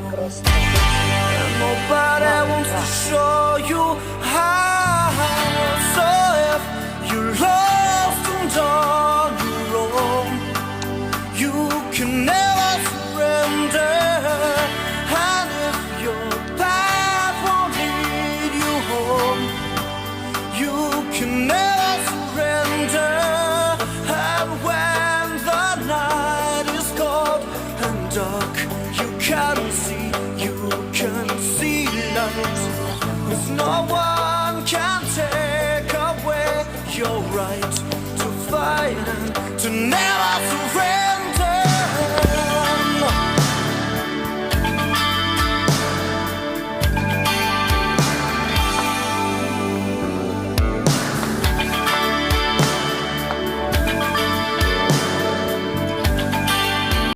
Cruz. And nobody wants to show you how. So if you're lost and on your own, you can never surrender. And if your path won't lead you home, you can never surrender. And when the night is cold and dark,